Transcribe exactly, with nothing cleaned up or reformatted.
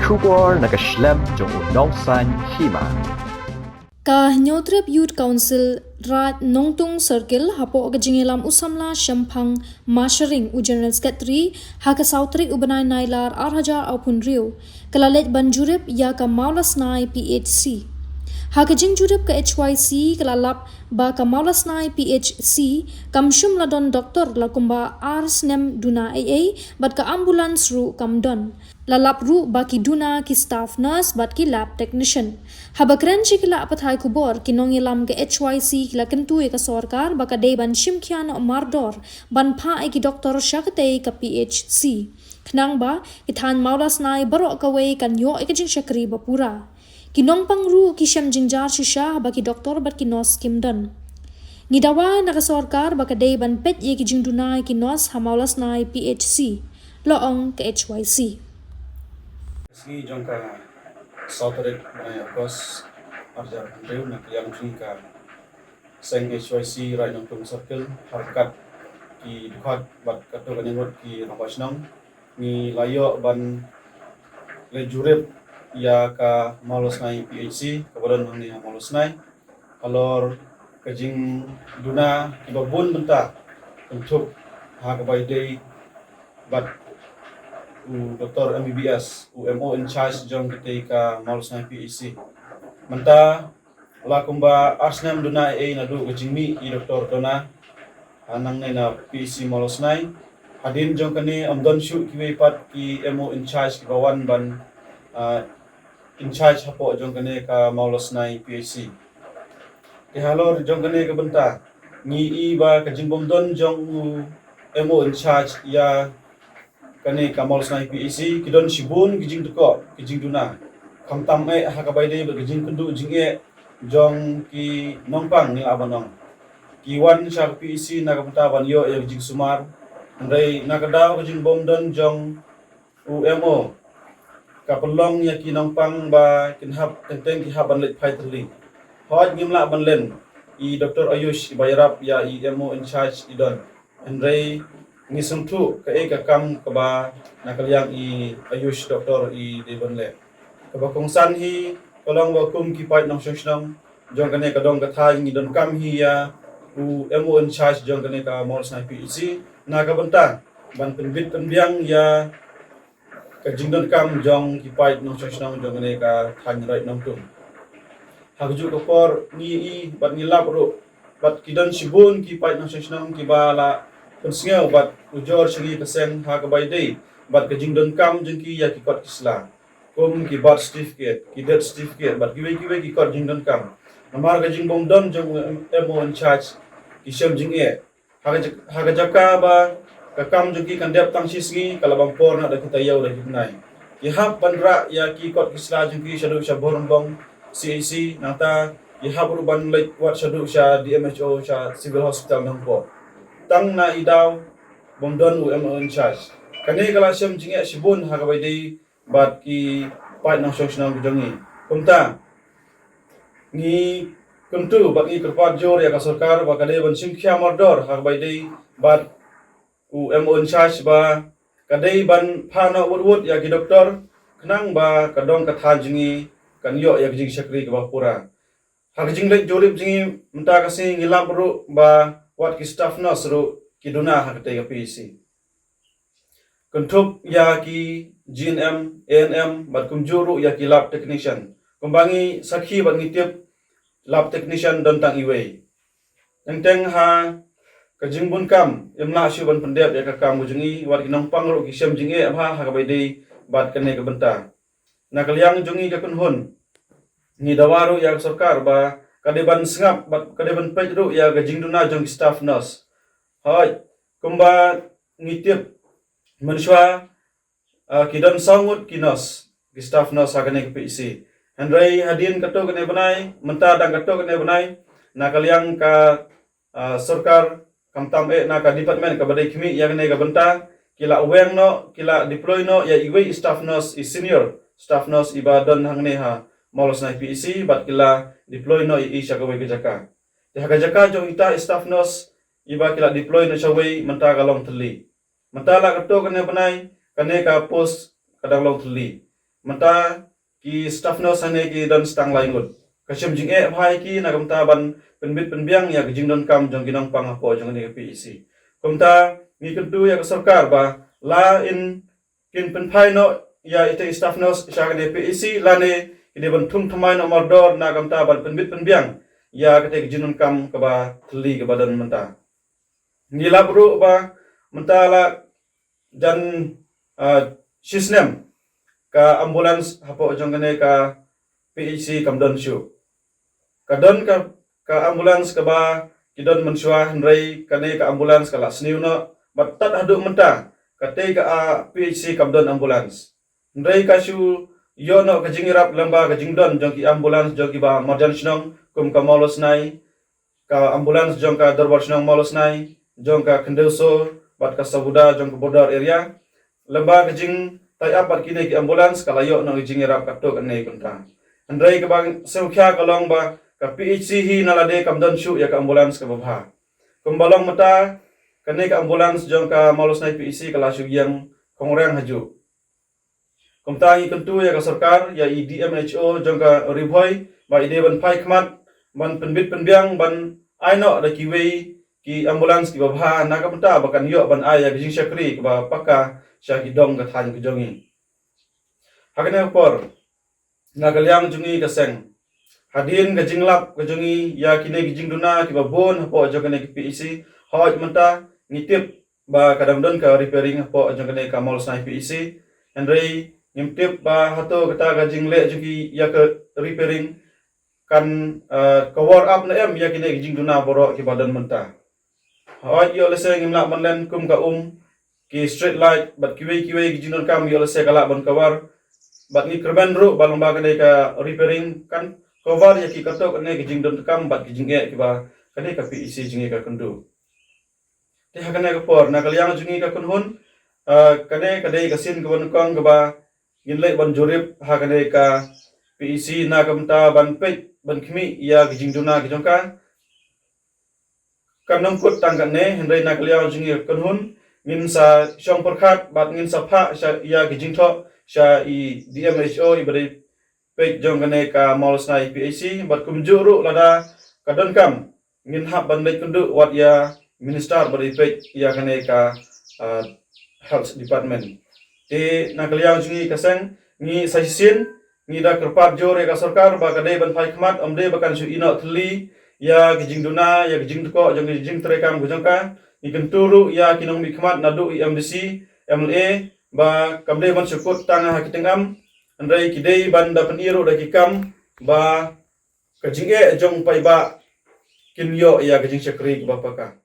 Khubor na ka shlem jong u nongsan hima. Ka Hynñiewtrep Youth Council Raid Nongtung Circle hapoh ka jingïalam u samla shemphang Masharing u General Secretary ha ka saw tarik u bnai Nailar ar hajar arphew hynriew ka la leit ban jurip ïa ka Mawlasnai P H C. Ha ka jingjurip ka H Y C ka la lap ba ka Mawlasnai P H C kam shym la don doktor la kumba ar snem duna ei ei bad ka ambulance ruh kam don. La lap ruh ba ki duna ki staff nurse bad ki lab technician. Haba kren sha ki lad pathai khubor ki nongïalam ka H Y C ki la kyntu ïa ka sorkar ba ka dei ban shim khia noh mardor ban phah ïa ki doktor sha katei ka P H C. Khnang ba ki thaiñ Mawlasnai baroh kawei kan ïoh ïa ka jingshakri ba pura. Ki nongpang ruh ki shem jingjar shisha ba ki doktor bad ki nurse kim don. Ngi dawa na ka sorkar ba ka dei ban peit ïa ki jingduna ïa ki nurse ha Mawlasnai P H C, la ong ka H Y C. Sngi jong ka saw tarik bnai August ar hajar arphew hynriew na ka liang jong ka seng H Y C Raid Nongtung Circle ha ryngkat ki dkhot bad katto katne ngut ki rangbah shnong ngi la ïoh ban leit jurip ïa ka Mawlasnai P H C kaba don hangne ha Mawlasnai. Halor ka jingduna kiba bun bynta kynthup ha kaba ïadei bad u doktor M B B S, u M O in charge jong katei ka Mawlasnai P H C. Mynta la kumba ar snem duna ei ei naduh ka jingmih i doktor dona ha nangne na P H C Mawlasnai. Hadien jong kane ym don shuh kiwei pat ki M O in charge kiba wan ban, ah, in charge hapoh jong kane ka Mawlasnai P H C. Te halor jong kane ka bynta ngi i ba ka jingbym don jong u M O in charge ïa kane ka Mawlasnai P H C ki don shibun ki jingdkhoh ki jingduna. Khamtam eh ha kaba ïadei bad ka jingkynduh jingeh jong ki nongpang ngi lah ban ong. Ki wan sha ka P H C na ka bynta ban ïoh ïa ka jingsumar. Hynrei na ka daw ka jingbym don jong u M O ka pynlong ïa ki nongpang ba kin hap teng teng ki hap ban leit phai thylli. Hooid ngim lah ban len i doktor Ayush iba ïarap ïa i M O in charge i don. Hynrei ngi sngewthuh kaei ka kam kaba na ka liang i Ayush doktor i dei ban leh. Kaba kongsan hi ka long ba kum ki paid nongshong shnong jong kane ka dong ka thaiñ ngi donkam hi ïa u M O in charge jong kane ka Mawlasnai P H C na ka bynta ban pynbit pynbiang ïa ka jingdonkam jong ki paid nongshong shnong jong kane ka thaiñ Raid Nongtung. Ha kajuh ka por ngi i bad ngi lap ruh bad ki don shibun ki paid nongshong shnong kiba la pynsngew bad ujor sha ngi ka seng ha kaba ïadei bad ka jingdonkam jong ki ïa ki kot ki sla kum ki birth certificate, ki death certificate bad kiwei kiwei ki kot jingdonkam. Namar ka jingbym don jong u M O in charge ki shem jingeh. Ha ka ja-, ha ka jaka ba ka kam jong ki kan dep tang shi sngi ka la bam por na da ki taïew da ki bnai. Ki hap ban rah ïa ki kot ki sla jong ki shaduh sha Bhoirymbong C H C nangta ki hap ruh ban leit wad shaduh sha D M H O sha Civil Hospital Nongpoh. Tang na i daw bym don u M O in charge. Kane ka la shem jingeh shibun ha kaba ïadei bad ki paid nongshong shnong ki jong ngi. Kumta ngi kyntu bad ngi kyrpad jur ïa ka sorkar ba ka dei ban shim khia mardor ha kaba ïadei bad u M O in charge ba ka dei ban phah noh wut wut ïa ki doktor khnang ba ka dong ka thaiñ jong ngi kan ïoh ïa ka jingshakri kaba pura. Ha ka jingleit jurip jong ngi mynta ka sngi ngi lap ruh ba wat ki staff nurse ruh ki duna ha katei ka P H C. Kynthup ïa ki G N M, A N M bad kumjuh ruh ïa ki lab technician. Kumba ngi sakhi bad ngi tip lab technician don tang iwei. Teng teng ha ka jingbun kam im lah shuh ban pyndep ïa ka kam ka jong ngi wat ki nongpang ruh ki shem jingeh bha ha kaba ïadei bad kane ka bynta. Na ka liang jong ngi ka kynhun ngi dawa ruh ïa ka sorkar ba ka dei ban sngap bad ka dei ban peit ruh ïa ka jingduna jong ki staff nurse. Hooid, kumba ngi tip mynshuwa, ah, ki don saw ngut ki nurse, ki staff nurse ha kane ka P H C. Hynrei hadien katto katne bnai, mynta dang katto katne bnai, na ka liang ka, ah, sorkar, khamtam eh na ka department kaba dei khmih ïa kane ka bynta, ki la weng noh, ki la deploy noh ïa iwei i staff nurse, i senior staff nurse iba don hangne ha Mawlasnai P H C bad ki la deploy noh ïa i sha kawei ka jaka. Te ha ka jaka jong ita i staff nurse iba ki la deploy noh shawei mynta ka long thylli. Mynta la katto katne bnai kane ka post ka dang long thylli. Mynta ki staff nurse hangne ki don stang lai ngut. Ka shem jingeh bha ïa ki na ka bynta ban pynbit pynbiang ïa ka jingdonkam jong ki nongpang hapoh jong kane ka P H C. Kumta ngi kyntu ïa ka sorkar ba la in kin pynphai noh ïa ita i staff nurse sha kane ka P H C lane ki dei ban thung thymmai noh mardor na ka bynta ban pynbit pynbiang ïa kata ka jingdonkam kaba thylli kaba don mynta. Ngi lap ruh ba mynta la jan, ah, shisnem ka ambulance hapoh jong kane ka P H C kam don shuh. Ka don ka, ka ambulance kaba ki don mynshuwa, hynrei kane ka ambulance ka la sniew noh bad tad haduh mynta katei ka, ah, P H C kam don ambulance. Hynrei ka shu ïoh noh ka jingïarap lyngba ka jingdon jong ki ambulance jong kiba marjan shnong kum ka Mawlasnai, ka ambulance jong ka Dorbar Shnong Mawlasnai, jong ka Khyndew Sor bad ka Sabuda jong ka border area. Lyngba ka jing tie up bad kine ki ambulance ka la ïoh noh ka jingïarap katto katne kynta. Hynrei kaba sngewkhia ka long ba ka P H C hi na lade kam don shuh ïa ka ambulance kaba bha. Kumba long mynta kane ka ambulance jong ka Mawlasnai P H C ka la shu ïeng khongreng hajuh. Kumta ngi kyntu ïa ka sorkar, ïa i D M H O jong ka Ri Bhoi ba i dei ban phai khmat ban pynbit pynbiang ban ai noh da kiwei ki ambulance kiba bha na ka bynta ba kan ïoh ban ai ïa ka jingshakri kaba paka sha ki dong ka thaiñ ka jong ngi. Ha kane ka por na ka liang jong ngi ka seng, hadien ka jinglap ka jong ngi ïa kine ki jingduna kiba bun hapoh jong kane ka P H C, hooid mynta ngi tip ba ka dang don ka repairing hapoh jong kane ka Mawlasnai P H C. Hynrei ngim tip ba hato kata ka jingleh jong ki ïa ka repairing kan, eh, cover up ne em ïa kine ki jingduna baroh kiba don mynta. Hooid, ïoh lehse ngim lah ban len kum ka um, ki street light bad kiwei kiwei ki jingdonkam ïoh lehse ka lah ban cover. Bad ngi kyrmen ruh ba lyngba kane ka repairing kan cover ïa ki katto katne ki jingdonkam bad ki jingeh kiba kane ka P H C jong ngi ka kynduh. Te ha kane ka por na ka liang jong ngi ka kynhun, ah, kane ka dei ka sien kaba nyngkong kaba ngin leit ban jurip ha kane ka P H C na ka bynta ban peit ban khmih ïa ki jingduna ki jong ka. Kan ym kut tang katne, hynrei na ka liang jong ngi ka kynhun ngin sa shong pyrkhat bad ngin sa phah sha ïa ki jingthoh sha i D M H O iba dei peit jong kane ka Mawlasnai P H C bad kumjuh ruh lada ka donkam ngin hap ban leit kynduh wat ïa minister ba dei peit ïa kane ka, ah, health department. Te na ka liang jong ngi ka seng ngi sa shisien ngi da kyrpad jur ïa ka sorkar ba ka dei ban phai khmat, ym dei ba kan shu ïeh noh thylli ïa ki jingduna, ïa ki jingthoh jong ki jingtreikam ka jong ka. Ngi kyntu ruh ïa ki nongmihkhmat naduh i M D C, M L A ba kam dei ban shu kut tang ha ki tyngam, hynrei ki dei ban da pyni ruh da ki kam ba ka jingeh jong paidbah kin ïoh ïa ka jingshakri kaba paka.